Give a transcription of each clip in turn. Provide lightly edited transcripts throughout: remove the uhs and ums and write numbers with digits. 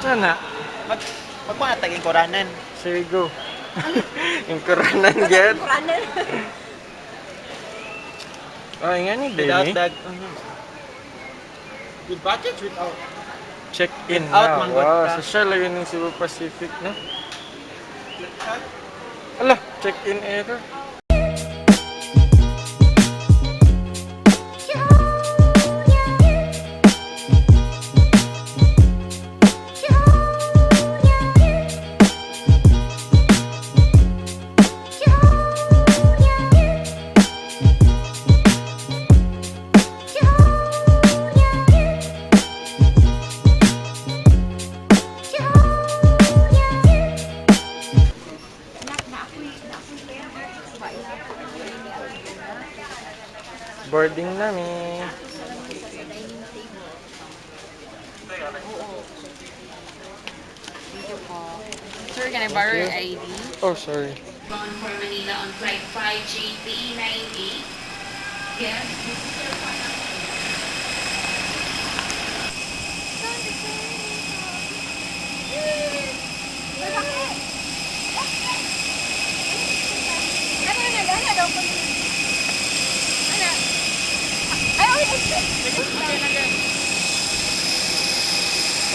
Sana? Magkuha na taging koranan. Sige, go. Yung kuranan, get. Runner. Oh, nga ni Without Benny. the With package without. Check in Without na. manggod Wow, ka. sa siya lang yun ng Cebu Pacific, no? Ala, check in error. Boarding namin. Sir, can I borrow your ID? Oh, sorry. Bound for Manila on flight 5JP98. Yes, this is your final.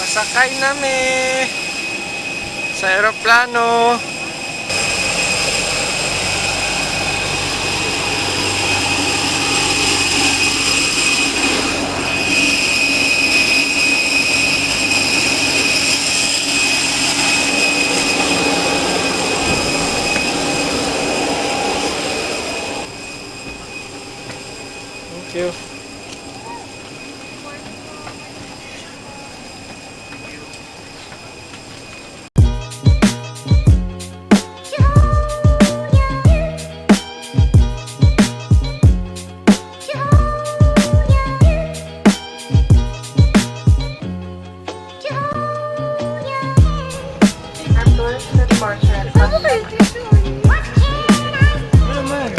Pasakay nami sa aeroplano. Thank you. Ano man?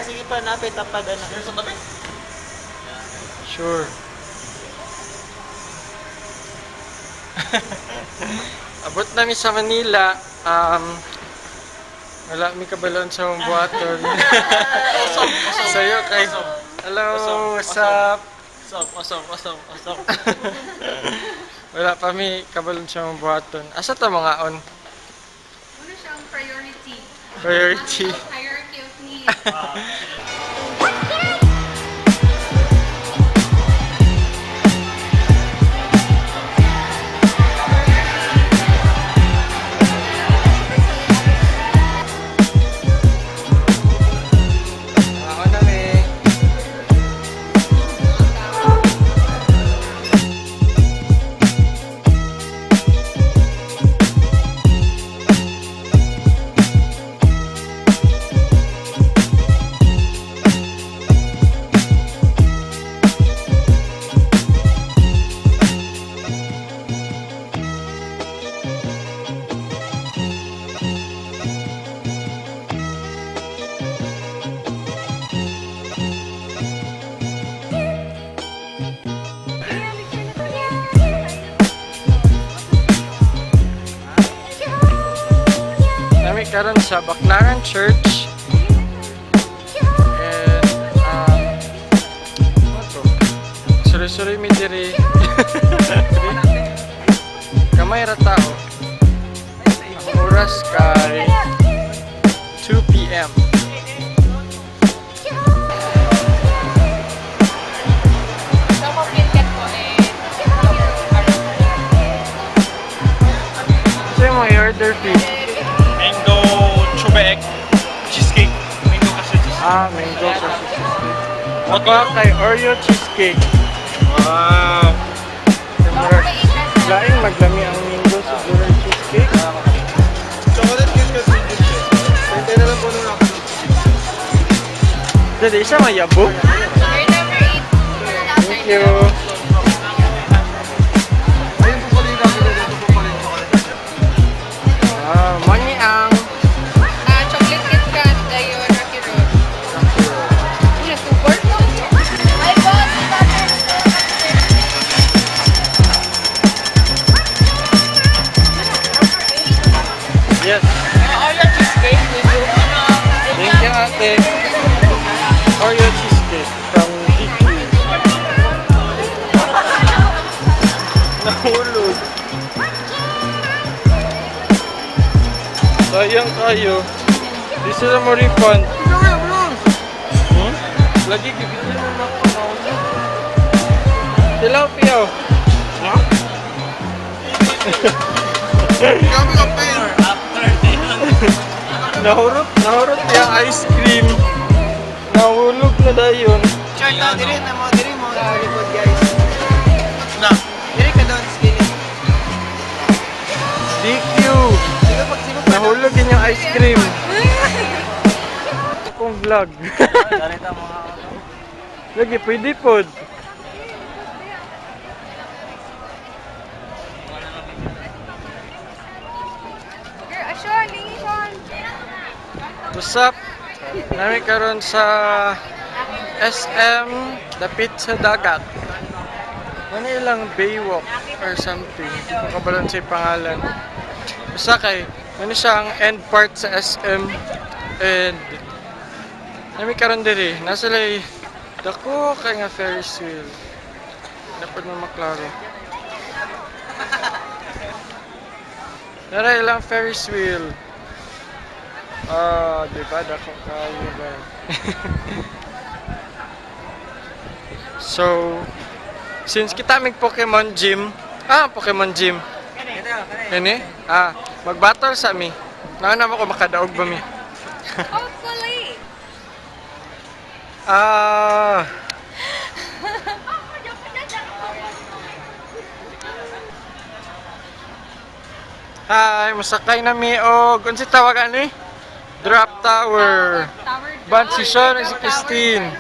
Sige pa, napit tapad ana. Sure. Abot namin sa Manila. Wala mi kabalon sa mong buhaton. Sa'yo kay. Hello, what's up? Awesome, awesome, awesome, awesome. Wala pa mi kabalon sa mong buhaton. Asa ta mga on? Ano siyang priority? Priority. Hierarchy of needs. Mga on nami. Nami karon sa Baclaran Church. And ano to? Suri-suri mi diri. Kamay ra tao. Ang oras kay 2 p.m. So, complete ko eh. Sa'yo mo i-order fee. Mango chube egg cheesecake. Mango custard cheesecake. Ah, mango sausage cheesecake. Ako kay Oreo cheesecake. Wow. Laing maglami ang mango siguro yung cheesecake. Sa di siya mayabo. You're number 8. Thank you. Ayun po pala yung gagawin dito po pala yung chocolate. Ah, money ang. Ah, chocolate Kit Kat, dayon, Rocky Road. Una, super. Ay, boss! Yes. Oreo cheesecake with you. Thank you, ate. Oreo cheesecake from DQ. Nahulog. Sayang kayo. Di sila mo refund. Hmm? Lagi, gigilin mo na ako. Nahulog. Sila, Pio. Ha? Kami ka pain. Nahurot, nahurot yung ice cream. Nahulog na dayon. Chart na, diri na mo, diri mo sa likod, guys. Na. Diri ka doon, skinny. DQ. Sino pag sino pa Nahulog din yung ice cream. Akong vlog. Lagi, pwede pod. Girl, Sean, lingi Sean. What's up? Nami karon sa SM dapit sa dagat. Ano ilang Baywalk or something. Hindi ko kabalon sa pangalan. Basta kay, ano siya ang end part sa SM and nami karon diri nasa lay dako kay nga Ferris wheel. Dapat mo maklaro. Nara ilang Ferris wheel. Ah, di ba? Dako kayo ba? So, since kita mig Pokemon Gym, Pokemon Gym. Ini? Ah, mag-battle sa mi. Nauna mo ko makadaog ba mi? Hopefully. Ah. Hi, masakay na mi og unsa tawag ani? Drop Tower. Tower. Ban si Sean at si Christine.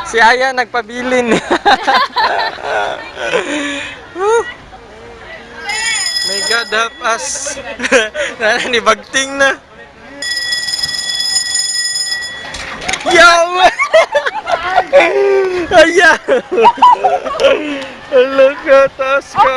Si Aya nagpabilin. Woo! May God help us. Nana ni bagting na. Yo! Aya! Ala ka, taas ka.